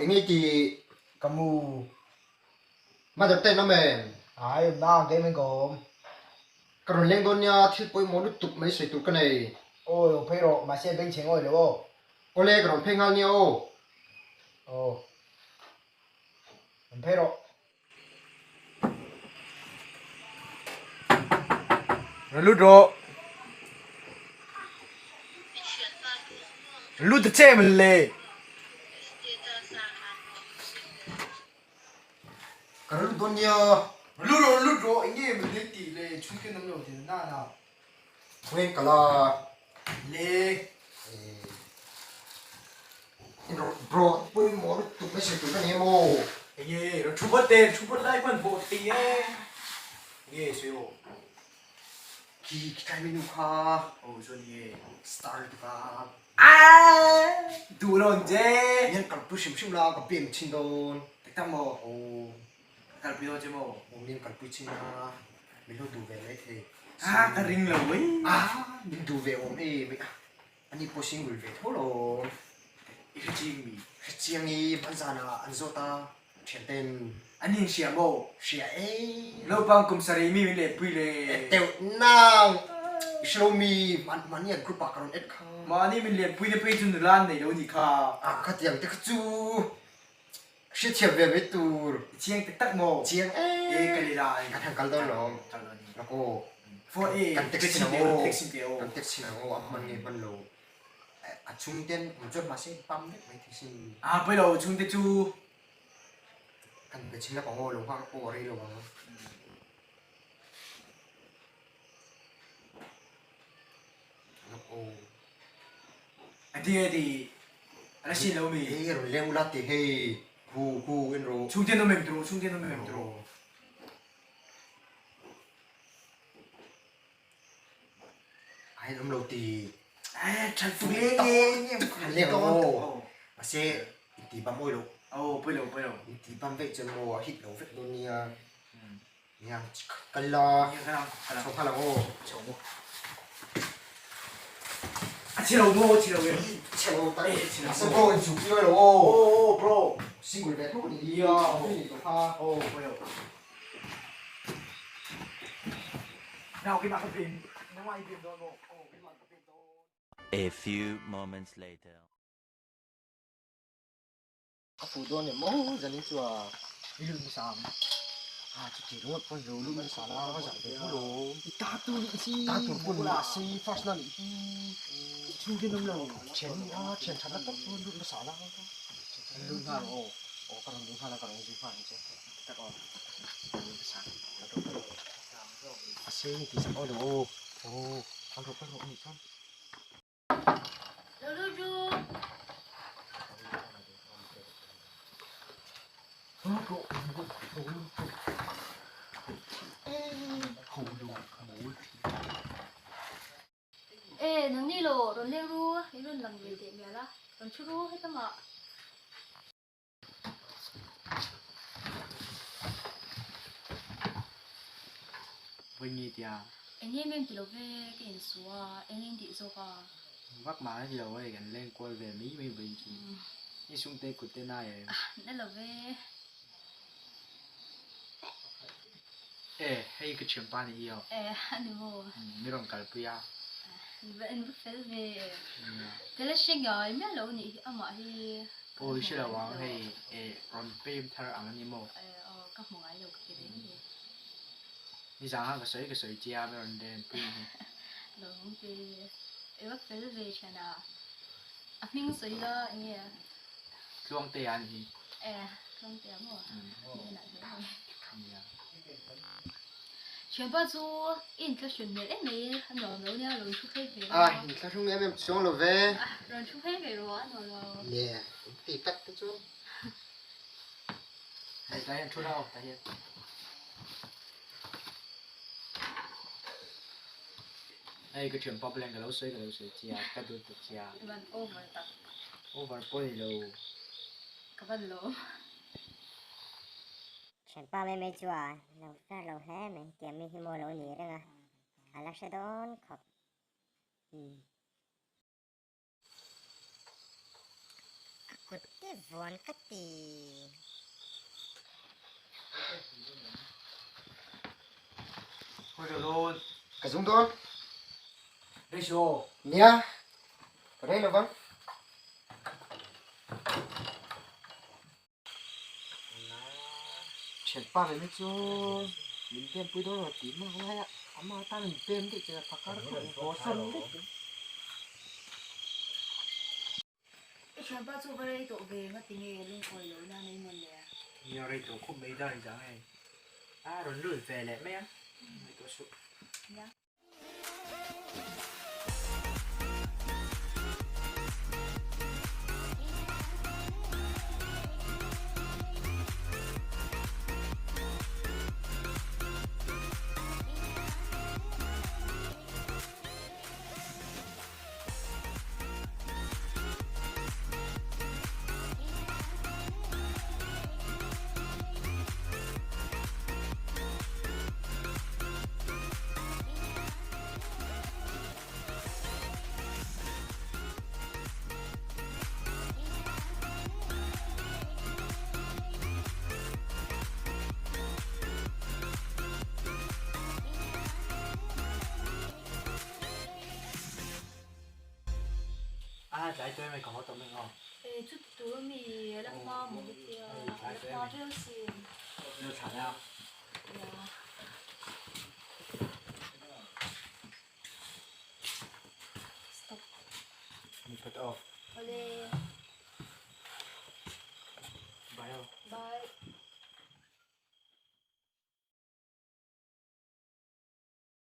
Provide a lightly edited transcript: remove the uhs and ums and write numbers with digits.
Enge i tih? Ka mu. Mother ten awm em? Ai, awm nang, kei mai ka awm. Ka rawn leng dawn nia, thil pawimawh lutuk mai sawi tur ka nei. Awi, aw phei rawh, mahse bengchheng awi lo aw. Awle, ka rawn phei nghal nia aw. Aw, rawn phei rawh. Rawn lut rawh. Lut ta che maw le. Ka rawn lut dawn nia. Lut rawh, lut rawh, eng nge maw le tih le chhungte an awm lo tih na na. Khawnge ka la. Le. Bro, pawimawh lutuk mai sawi tur ka nei em aw? Enge, rawn thu vat e, thu vat lai hman pawh thei e. Enge sawi aw? Khi khi menu kha. Aw chuan enge? Star lutuk a. Aa! Duh lo ang che. Mian kalpui hrim hrim la, ka bem chhin dawn. Tak tak maw? Aw. Ka kalpui dawn che maw? Aw, mian kalpui chhin a, min lo duh ve mai thei. Ah, ka ring lo e. Ah, min duh ve awm e. Ani pawh single ve tho lo. I hre chiang mi? Hre chiang i hmanzan ah an zawt a, thianten. An in hria maw? Hria e. Naupang kum sarih mi min lehpui le. Teuh nang. I hre lo mi, mahni an group ah ka rawn add kha. Mahni min lehpui te phei chu nula an nei lo ni kha. Ah khatiang te kha chu hrethiam ve mai tur. I chiang tak tak maw? Chiang e. E ka leh lai. Kan han kal dawn lo. Kal dawn ni. Lak aw. Phone e. Kan text chin ang aw. Text chin te aw. Kan text chin ang aw. A hman nge hman lo. A chhung ten awm chuan mahse pam vek mai thei sin. Ah pawi lo chhung te chu. Kan pe chin lak ang aw lo nghak aw a rei lo ang. Lak aw. A ti e ti. A la sin lo mi. Hei rawn leng ula ti hei. Hu hu en rawh. Chhungte an awm em tiraw? Chhungte an awm em tiraw? Ai an awm lo ti. Ai that tuk leng e. Han leng ang aw. Mahse inti bam awi lo. Aw pawi lo pawi lo. Inti bam veih chuan maw a hit lo vek dawn nia. Nia kal la. Nia kal ang kal ang. Chho nghal ang aw. Chho maw. A chhe lo maw a chhe lo em. Chhe lo tak. Eh chhe lo. Mahse bro in chu pui lo aw. Aw aw bro. Single ve tho ni. Nia. Ni tawh kha. Aw pawi lo. Nau keimah ka pem. Nangmah i pem dawn maw? Aw keimah ka pem dawn. A few moments later. A fuh dawn em maw zanin chu a i lut nasa ang a chuti ringawt pawn lo lut nasa la ka zah ve hu lo i ta tur nih hi ta tur pawh ni mahse first na nih hi chhung te an awm lo thian ni a thian that na tak chu lut nasa la an lut nghal rawh aw aw ka rawn lut nghal a ka rawn zui nghal ang che tak aw lut nasa a sei ni tih sak aw lo aw aw kal rawh kal rawh anih chuan. E, nang ni lo, rawn leng ru, i rawn lang ve teh mial a, rawn thu ru hetamah. Vawi nge tia? Eng em em ti lo ve, ka insu a, eng eng tih zawk a? Vak mah a ni lo hei, kan leng kual ve mai mai vawiin chu. I sungte kut te nai em? Na lo ve. E, hei ka thianpa ni hi aw. E, a ni maw? Mi rawn kalpui a. In va fel ve. Ka la hre ngai miah lo nih hi amah hi. Aw i hre lo ang hei e rawn pem thar ang a ni maw? Aw ka hmu ngai lo ka ti reng ni. Nizang khan ka sawi ka sawi che a mi rawn len pui hi. Lo awm ve i va fel ve thian a. A hming sawi la eng nge? Tluangtea a ni hi. E Tluangtea maw? Hnenah hle mai. Nia. Thianpa chu i inthlahrun hmel em mai a nuam lo nia rawn thu phei ve A, inthlahrung em em chuang lo ve. Rawn thu phei ve rawh a nuam lo. Nia, in ti tak te chuan. Hei tah hian thu la aw tah hian. Hei ka thianpa plan ka lo sawi ka lo sawi chia ka duh ta chia. Van over tak. Over pawh ni lo. Ka van lo. Thianpa mai mai chu a lo fer lo hle mai, tiang mi hi maw lo ni reng a, a la hre dawn khawp. Umm. A kut te vuan ka ti. Ka zung dawn. Nia, ka rei lovang. Thianpa ve mai chu min pem pui dawn lo tih mak lai a, ama tan min pem daih che phakar khawp in haw san daih che. I thianpa chu va rei tawh ve nga tinge lungawi lo na nei mawn le a? Nia rei tawh khawp mai dan zang hei a rawn lut ve leh mai a, ngaihtuah suh. Nia. A tlai tawh em ka haw tawh mai ang aw. E chuti tur mi a la hma maw ka tia a la hma viau sin. Lo thlah la. Ya. Stop. Mi put off. Ole. Bye aw. Bye.